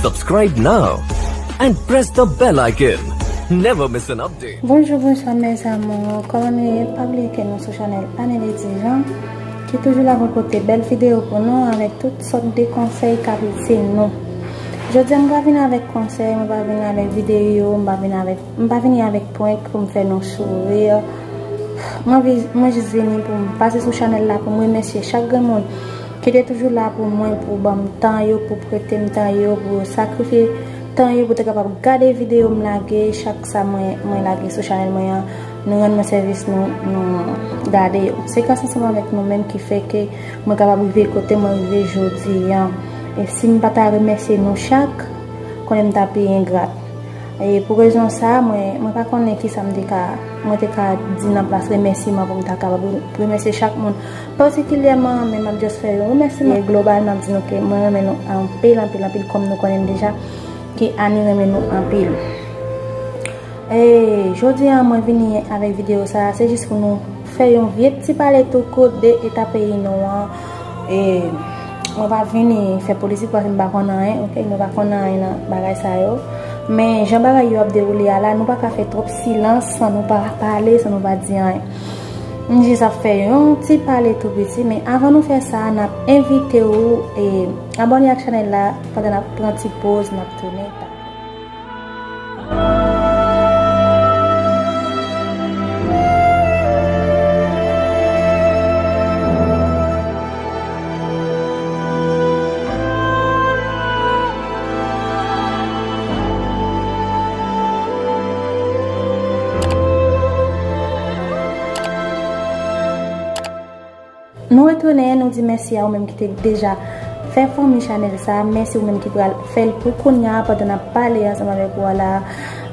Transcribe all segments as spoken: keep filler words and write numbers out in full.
Subscribe now and press the bell icon. Never miss an update. Bonjou, bonswa mes amours. Kòman nou ye? Pa bliye ke nou sou chanèl Anelady Jean, ki toujou la pou pote bèl videyo pou nou avèk tout sòt de konsèy k ap itil nou. Jodi a, m pa vin avèk konsèy, m pa vin avèk videyo, m pa vin avèk, m pa vini avèk prank pou m fè nou souri. Mwen vi-, mwen jis vini pou m pase sou chanèl la pou m remèsye chak grenn moun ki te toujou la pou mwen, pou ban m tan yo, pou prete m tan yo, pou sakrifye tan yo, pou te kapab gade videyo m lage, chak sa mwen, mwen lage sou chanèl mwen an, nou rann mwen sèvis, nou, nou gade yo. Se grasa ansanm avèk nou menm ki fè ke mwen kapab rive kote mwen rive jodi an. E si m pa ta remèsye nou chak, konnen m ta pi engra. E pou rezon sa, mwen, mwen pa konnen kisa m te ka, mwen te ka di nan plas remèsiman pou m ta kapab remèsye chak moun patikilyèman, men m ap just fè yon remèsiman global, m ap di nou ke mwen renmen nou anpil, anpil, anpil, kòm nou konnen m deja ke Ani renmen nou anpil. E jodi a, mwen vini avèk videyo sa a, se jis pou nou fè yon vye ti pale tou kout de eta peyi nou an. E mwen pa vini fè politik paske m pa konn anyen, oke? Mwen pa konn anyen nan bagay sa yo. Men jan bagay yo ap dewoule a la, nou pa ka fè twòp silans san nou pa pale, san nou pa di anyen. M jis ap fè yon ti pale tou piti, men avan nou fè sa, n ap envite w e abòne ak chanèl la pandan n ap pran ti poz, n ap tounen. Nou retounen, nou di mèsi a ou menm ki te deja fè fanmi chanèl sa. Mèsi ou menm ki pral fè l pou kounya pandan n ap pale ansanm avèk ou a la.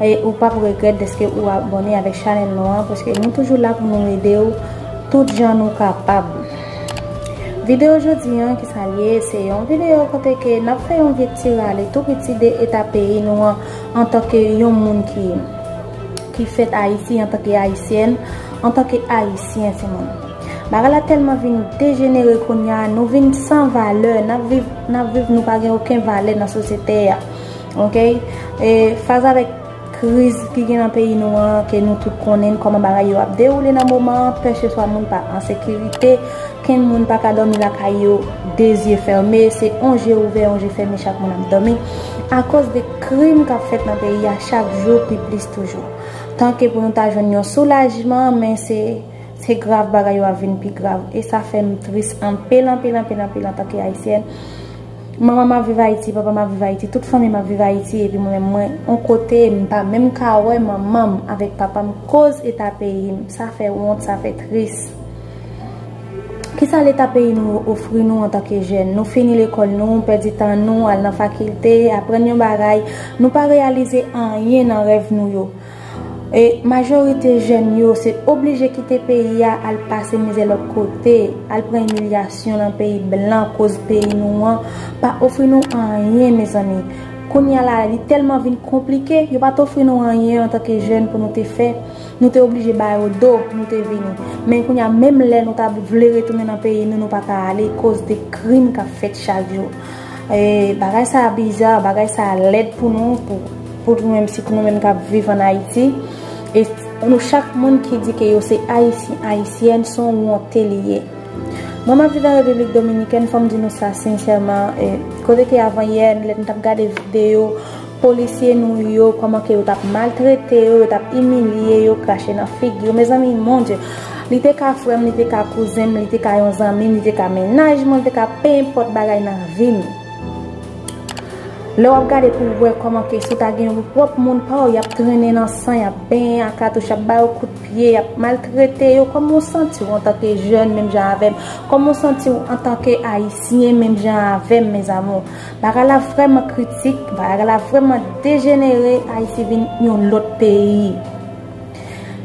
E ou p ap regrèt dèske ou abòne avèk chanèl nou an, paske nou toujou la pou nou ede w tout jan nou kapab. Videyo jodi an, kisa l ye? Se yon videyo kote ke n ap fè yon vye ti rale tou piti de eta peyi nou an, antanke yon moun ki, ki fèt Ayiti, antanke ayisyèn, antanke ayisyen, timoun. Bagay la tèlman vin dejenere kounya, nou vin san valè, n ap viv, n ap viv, nou pa gen okenn valè nan sosyete a. Oke? E fas avèk kriz ki gen nan peyi nou an, ke nou tout konnen kòman bagay yo ap dewoule nan moman an, pèseswa moun pa an sekirite, kenn moun pa ka dòmi lakay yo de zye fèmen, se on je ouvè, on je fèmen, chak moun ap dòmi, akoz de krim k ap fèt nan peyi a chak jou pi plis toujou. Tanke pou nou ta jwenn yon soulajman, men se, se grav, bagay yo ap vin pi grav. E sa fè m tris anpil, anpil, anpil, anpil antanke ayisyèn. Manman m ap viv Ayiti, papa m ap viv Ayiti, tout fanmi m ap viv Ayiti, epi mwen menm, mwen, on kote, m pa menm ka wè manman m avèk papa m koz eta peyi m. Sa fè wont, sa fè tris. Kisa leta peyi nou ofri nou antanke jèn? Nou fini lekòl nou, pèdi tan nou, al nan fakilte, aprann yon bagay, nou pa reyalize anyen nan rèv nou yo. E majorite jèn yo se oblije kite peyi a, al pase mizè lòt kote, al pran imilyasyon nan peyi blan, koz peyi nou an pa ofri nou anyen, mezanmi. Kounye a la, li tèlman vin konplike, yo pa t ofri nou anyen antanke jèn pou nou te fè. Nou te oblije ba yo do pou nou te vini. Men kounye a, menm lè nou ta vle retounen nan peyi nou, nou pa ka ale koz de krim k ap fèt chak jou. E, bagay sa a biza, bagay sa a lèd pou nou, pou, pou nou menm, sitou nou menm k ap viv ann Ayiti. E nou chak moun ki di ke yo se Ayisyen, Ayisyèn, se yon wonte li ye. Mwen, m ap viv an Repiblik Dominikèn, fò m di nou sa sensèman, e, kote ke avan yè, lè nou t ap gade videyo, polisye nou yo, kòman ke yo t ap maltrete yo, yo t ap imilye yo, krache nan figi yo. Mezanmi, mon Dye, li te ka frè m, li te ka kouzen m, li te ka yon zanmi m, li te ka mennaj mwen, li te ka penenpòt bagay nan vi m. Lè w ap gade pou w wè kòman ke si w ta gen yon pwòp moun pa w, y ap trennen nan san, y ap benyen ak katouch, y ap ba yo kout pye, y ap maltrete yo. Kòman w santi w antanke jèn menm jan avè m? Kòman w santi w antanke Ayisyen menm jan avè m, mes amours? Bagay la vrèman kritik, bagay la vrèman dejenere, Ayiti vin yon lòt peyi.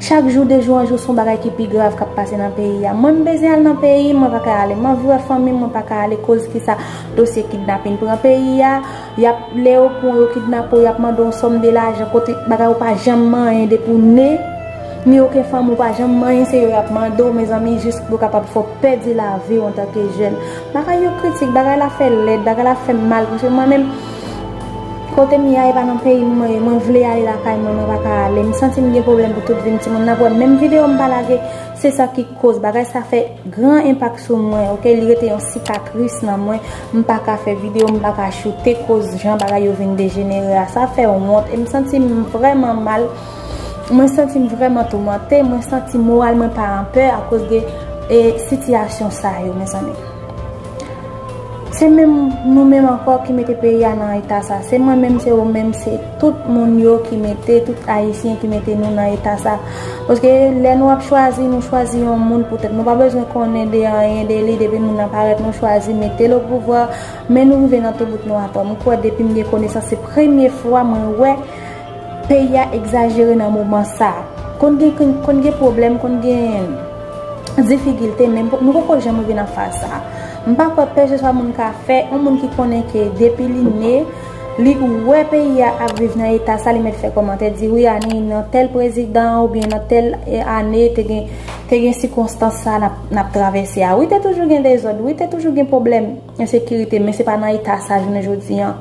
Chak jou, de jou an jou, se yon bagay ki pi grav k ap pase nan peyi a. Mwen, m bezwen al nan peyi m, mwen pa ka ale. M anvi wè fanmi m, mwen pa ka ale. Koz kisa? Dosye kidnapin pran peyi a. Y ap, lè yo pran w, yo kidnape w, y ap mande w yon sòm de lajan, kote bagay ou pa janm manyen depi w ne. Ni okenn fanmi w pa janm manyen, se yo y ap mande w, mezanmi, jis pou yo kapab fè w pèdi lavi w antanke jèn. Bagay yo kritik, bagay la fè lèd, bagay la fè m mal, paske mwen menm, Kote m ye a, e pa nan peyi m mwen ye. Mwen vle ale lakay mwen, mwen pa ka ale. M santi m gen pwoblèm pou tout vi m. Timoun nan pran menm videyo m pa lage. Se sa ki koz bagay sa fè gran enpak sou mwen, oke? Li rete yon sikatris nan mwen. M pa ka fè videyo, m pa ka choute koz jan bagay yo vin dejenere a. Sa fè wont e m santi m vrèman mal. Mwen santi m vrèman toumante. Mwen santi moral mwen pa anpè akoz de e, sitiyasyon sa yo, mezanmi. Se menm nou menm ankò ki mete peyi a nan eta sa. Se mwen menm, se ou menm, se tout moun yo ki mete, tout ayisyen ki mete nou nan eta sa. Paske lè nou ap chwazi, nou chwazi yon moun poutèt. Nou pa bezwen konnen de anyen de li, depi moun nan parèt, nou chwazi mete l o pouvwa, men nou rive nan tou bout nou atò. M kwè depi m gen konesans, se premye fwa mwen wè peyi a egzajere nan moman sa. Konn gen, konn, konn gen pwoblèm, konn gen difikilte, men nou poko janm rive nan faz sa. M pa kwè pèseswa moun ka fè, yon moun ki konnen ke depi li ne, li wè peyi a ap viv nan eta sa, li mèt fè kòmantè, di, "Wi, ane nan tèl prezidan oubyen nan tèl, e, ane te gen, te gen sikonstans sa n ap, n ap travèse a. Wi, te toujou gen dezòd, wi, te toujou gen pwoblèm ensekirite, men se pa nan eta sa jounen jodi an.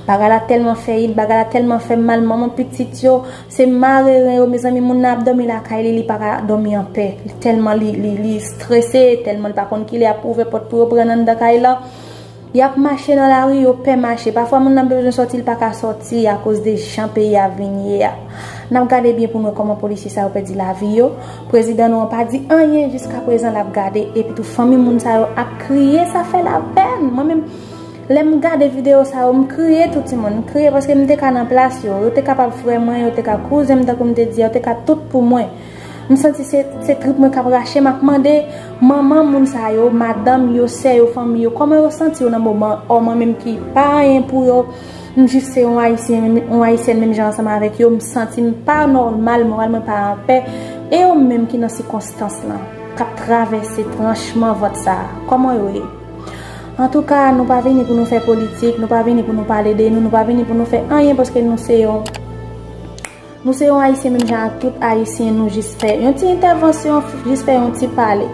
Bagay la tèlman fè it, bagay la tèlman fè mal, manman pitit yo, se mare ren yo, mezanmi, moun nan ap dòmi lakay li, li pa ka dòmi anpè. Tèlman li, li, li strese, tèlman li pa konn kilè y ap ouvè pòt pou yo pran l anndan kay la. Y ap mache nan lari, yo pè mache. Pafwa moun nan bezwen sòti, li pa ka sòti akoz de jan peyi a vin ye a. N ap gade byen pou n wè kòman polisye sa yo pèdi lavi yo. Prezidan nou an pa di anyen jiskaprezan, l ap gade. Epi tou, fanmi moun sa yo ap kriye, sa fè lapèn. Mwen menm, lè m gade videyo sa yo, m kriye tou timoun. M kriye paske m te ka nan plas yo. Yo te kapab frè mwen, yo te ka kouzen m, tankou m te di a, yo te ka tout pou mwen. M santi se, se trip mwen k ap rache. M ap mande manman moun sa yo, madanm yo, sè yo, fanmi yo, kòman yo santi yo nan moman an. Mwen menm ki pa anyen pou yo, m jis se yon ayisyen, yon ayisyèn menm jan ansanm avèk yo. M santi m pa nòmal, moral mwen pa anpè. E yo menm ki nan sikonstans lan, k ap travèse tranchman vant sa a, kòman yo ye? Antouka, nou pa vini pou nou fè politik, nou pa vini pou nou pale de nou, nou pa vini pou nou fè anyen paske nou se yon Nou se yon ayisyen menm jan ak tout ayisyen, nou jis fè yon ti entèvansyon, jis fè yon ti pale.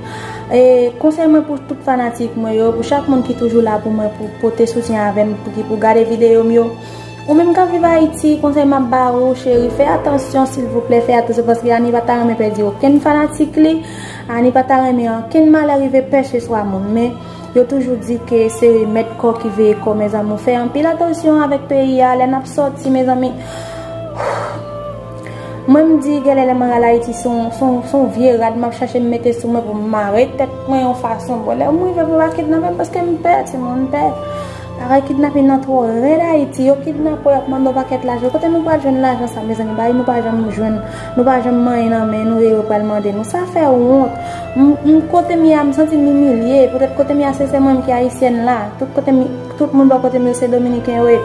E konsèy mwen pou tout fanatik mwen yo, pou chak moun ki toujou la pou mwen, pou pote soutyen avè m, pou ki pou gade videyo m yo. Ou menm k ap viv Ayiti, konsèy m ap ba ou, cheri, fè atansyon, silvouplè, fè atansyon, paske Ani pa ta renmen pèdi okenn fanatik li, Ani pa ta renmen okenn malè rive pèseswa moun, men Yo toujou di ke se remèd kò ki veye kò, mezanmi. Fè anpil atansyon avèk peyi a, lè n ap sòti, mezanmi. Mwen, m di, genlè lè mwen al Ayiti, se yon, se yon, se yon vye rad m ap chache m mete sou mwen pou m mare tèt mwen yon fason. Bon, lè m rive pou yo pa kidnape m, paske m pè, timoun, m pè. Bagay kidnapin nan twò rèd Ayiti. Yo kidnape w, y ap mande w pakèt lajan. Kote nou pral jwenn lajan sa, mezanmi? Bagay nou pa janm jwenn. Nou pa janm manyen nan men nou e yo pral mande nou. Sa fè wont. M, m, kote m ye a, m santi m imilye. Poutèt kote m ye a, se sèl mwen menm ki ayisyèn la. Tout kote m, tout moun bò kote m yo se dominiken yo ye.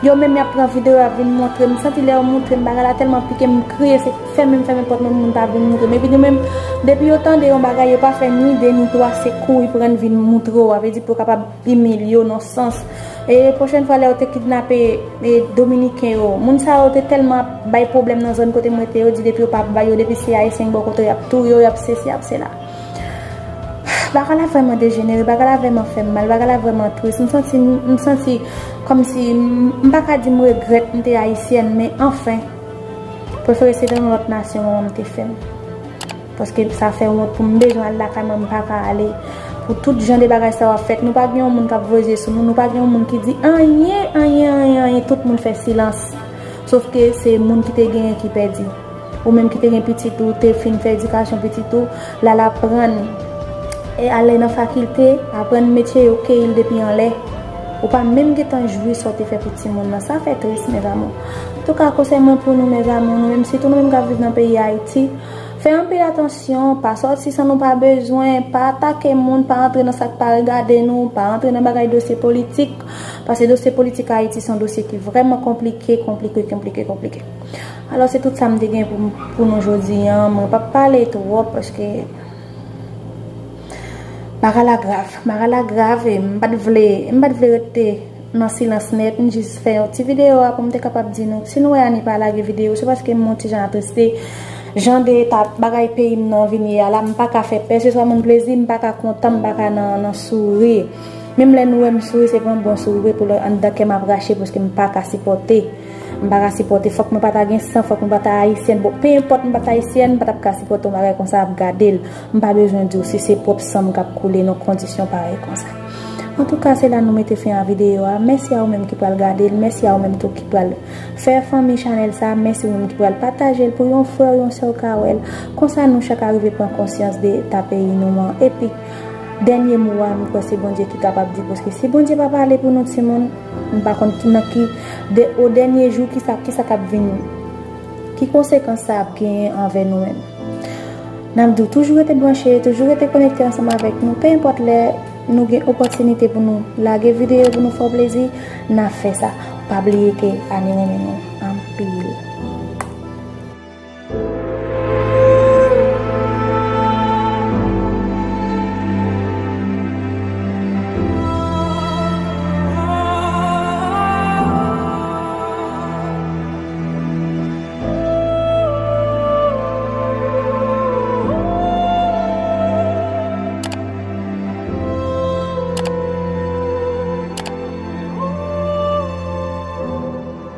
Yo menm y ap pran videyo, y ap vin montre m. M santi lè yo montre m, bagay la tèlman pike m, m kriye, se fèmen m fèmen pòt mwen pou moun pa vin montre m. Epi nou menm, depi yo tande yon bagay, yo pa fè ni de ni twa, se kouri pran vin montre w. Sa vle di pou yo kapab imilye w nan sans. E pwochèn fwa lè yo te kidnape, e, dominiken yo, moun sa yo te tèlman ap bay pwoblèm nan zòn kote m rete, yo di depi yo pa ap bay yo, depi se ayisyen ki bò kote yo, y ap touye yo, y ap sesi, y ap sela. Bagay la vrèman dejenere, bagay la vrèman fè m mal, bagay la vrèman tris. M santi, m santi kòmsi, m, m pa ka di m regrèt m te ayisyèn, men anfen, prefere se nan yon lòt nasyon manman m te fè m. Paske sa fè wont pou m bezwen al lakay mwen, m pa ka ale. Pou tout jan de bagay sa yo ap fèt, nou pa gen yon moun k ap voye zye sou nou, nou pa gen yon moun ki di anyen, anyen, anyen, anyen, tout moun fè silans. Sòf ke se moun ki te genyen ki pèdi. Ou menm ki te gen pitit ou, te fin fè edikasyon pitit ou, l al aprann, e ale nan fakilte, aprann metye yo, keyi l depi anlè. Ou pa menm gentan jwi sa w te fè pou timoun nan. Sa fè tris, mes amours. Antouka, konsèy mwen pou nou, mes amours, nou menm, sitou nou menm k ap viv nan peyi Ayiti, fè anpil atansyon, pa sòti san nou pa bezwen, pa atake moun, pa antre nan sa k pa regade nou, pa antre nan bagay dosye politik, paske dosye politik Ayiti se yon dosye ki vrèman konplike, konplike, konplike, konplike. Alò, se tout sa m te gen pou, pou nou jodi a. Mwen p ap pale twòp paske bagay la grav. Bagay la grav e m pa t vle, m pa t vle rete nan silans nèt. M jis fè yon ti videyo a pou m te kapab di nou. Si nou wè Ani pa lage videyo, se paske m yon ti jan atriste. Jan de eta bagay peyi m nan vin ye a la, m pa ka fè pèseswa moun plezi, m pa ka kontan, m pa ka nan, nan souri. Menm lè nou wè m souri, se pa yon bon souri vre, pou lè anndan kè m ap rache, paske m pa ka sipòte. M pa ka sipòte, fòk mwen pa ta gen san, fòk mwen pa ta ayisyèn. Bon, pe enpòt mwen pa ta ayisyèn, m pa t ap ka sipòte yon bagay konsa ap gade l. M pa bezwen di w si se pwòp san m k ap koule nan kondisyon parèy konsa. Antouka, se la nou mete fen a videyo a. Mèsi a ou menm ki pral gade l, mèsi a ou menm tou ki pral fè fanmi chanèl sa, mèsi ou menm ki pral pataje l pou yon frè w, yon sè w ka wè l. Konsa nou chak ka rive pran konsyans de eta peyi nou an. Epi, dènye mo a, m kwè se Bondye ki kapab di, paske si Bondye pa pale pou nou timoun, m pa konn ki nan ki, de, o dènye jou, kisa, kisa k ap vini. Ki konsekans sa ap genyen anvè nou menm? N ap di w toujou rete branche, toujou rete konekte ansanm avèk nou. Pe enpòt lè nou gen opòtinite pou nou lage videyo, pou nou fè w plezi, n ap fè sa. Pa bliye ke Ane renmen nou anpil.